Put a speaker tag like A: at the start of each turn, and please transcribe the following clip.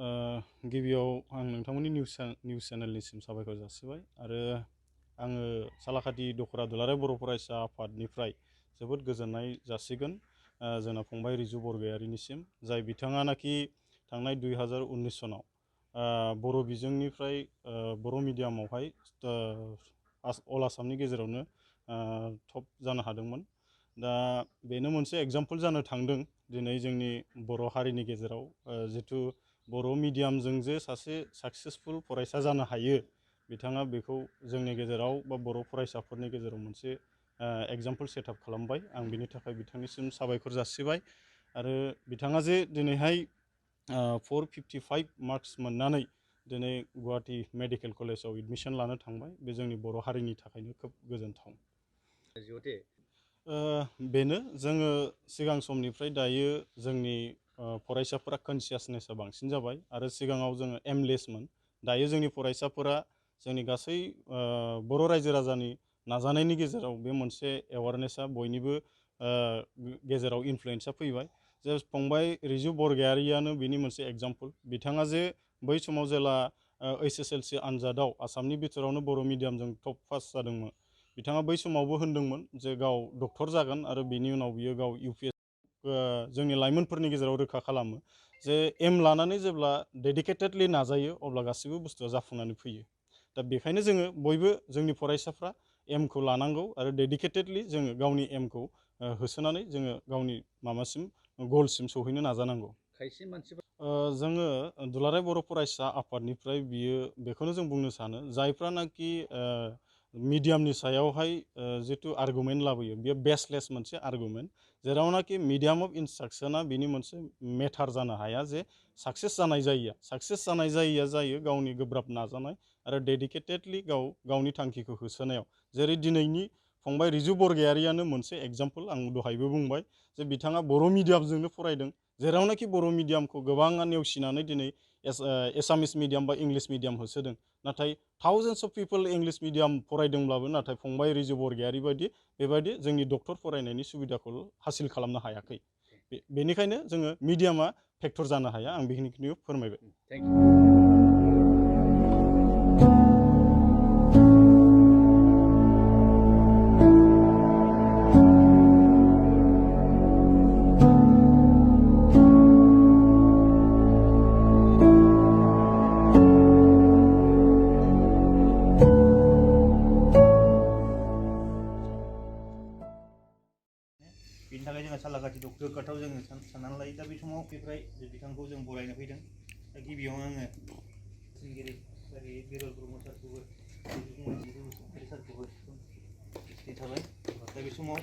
A: गिबियाव आं नोंथांमोननि निउस चेनेलनिसिम साबायखर जासिबाय आरो आङो सालाकाथि दख'र दुलाराय बर' फरायसा आफादनिफ्राय जोबोद गोजोननाय जासिगोन जोंना फंबाय रिजु बरगयारिनिसिम जाय बिथाङानाखि थांनाय 2019 सनाव बर' बिजोंनिफ्राय बर' मिडियामावहाय अल आसामनि गेजेरावनो टप जानो हादोंमोन। दा बेनो मोनसे एग्जाम्पल जानो थांदों दिनै जोंनि बर' हारिनि गेजेराव जिथु बर' मिडियामजों जे सासे साक्सेसफुल फरायसा जानो हायो बिथाङा बेखौ जोंनि गेजेराव बा बर' फरायसाफोरनि गेजेराव मोनसे एग्जाम्पल सेटआप खालामबाय। आं बिनि थाखाय बिथांनिसिम साबायखर जासिबाय आरो बिथाङा जे दिनैहाय 455 मार्क्स मोननानै दिनै गुवाहाटी मेडिकेल कलेजाव एडमिसन लानो थांबाय बे जोंनि बर' हारिनि थाखायनो खोब गोजोनथाव। बेनो जोङो सिगां समनिफ्राय दायो जोंनि फरायसाफोरा कनसियासनेसा बांसिन जाबाय आरो सिगाङाव जोङो एमलेसमोन। दायो जोंनि फरायसाफोरा जोंनि गासै बर' रायजो राजानि नाजानायनि गेजेराव बे मोनसे एवारनेसा बयनिबो गेजेराव इनफ्लुयेन्सा फैबाय। जे फंबाय रिजु बरगयारियानो बिनि मोनसे एग्जाम्पल। बिथाङा जे बै समाव जेला HSLC आनजादाव आसामनि बिथोरावनो बर' मिडियामजों टप पास जादोंमोन बिथाङा बै समावबो होनदोंमोन जे गाव डक्टर जागोन आरो बिनि उनाव बियो गाव UPSC जोंनि लाइमोनफोरनि गेजेराव रोखा खालामो जे एम लानानै जेब्ला डेडिकेटेडलि नाजायो अब्ला गासिबो बुस्थुआ जाफुंनानै फैयो। दा बेखायनो जोङो बयबो जोंनि फरायसाफ्रा एमखौ लानांगौ आरो डेडिकेटेडलि जोङो गावनि एमखौ होसोनानै जोङो गावनि माबासिम गलसिम सौहैनो नाजानांगौ।
B: खायसे मानसिफोर
A: जोङो दुलाराय बर' फरायसा आफादनिफ्राय बेखौनो जों बुंनो सानो जायफ्रानाखि मिडियामनि सायावहाय जिथु आर्गुमेन्ट लाबोयो बेयो बेसलेस मोनसे आर्गुमेन्ट जेरावनाखि मिडियाम अफ इन्सट्राक्सना बिनि मोनसे मेटार जानो हाया जे साक्सेस जानाय जायिया जायो गावनि गोब्राब नाजानाय आरो डेडिकेटेडलि गावनि थांखिखौ होसोनायाव। जेरै दिनैनि फंबाय रिजु बरगयारियानो मोनसे एग्जाम्पल। आं दहायबो बुंबाय जे बिथाङा बर' मिडियामजोंनो फरायदों जेरावनाखि बर' मिडियामखौ गोबाङा नेवसिनानै दिनै एसामिस मिडियाम बा इंलिस मिडियाम होसोदों। नाथाय थाउजेन्डस अफ पिपल इंलिस मिडियाम फरायदोंब्लाबो नाथाय फंबाय रिजु बरगयारि बेबायदि जोंनि डक्टर फरायनायनि सुबिदाखौ हासिल खालामनो हायाखै। बेनिखायनो जोङो मिडियामा फेक्टर जानो हाया। आं बेखिनिखौ फोरमायबाय।
B: Thank you.
C: बिनि थाखाय जोङो सालाकाथि दख'रआव जोङो साननानै लायो। दा बे समाव बेनिफ्राय बिथांखौ जों बरायनो फैदों। दा गिबियावनो आङो सिंगिरि बिरल ब्रह्म सारखौबो सारखौबो थाबाय। दा बे समाव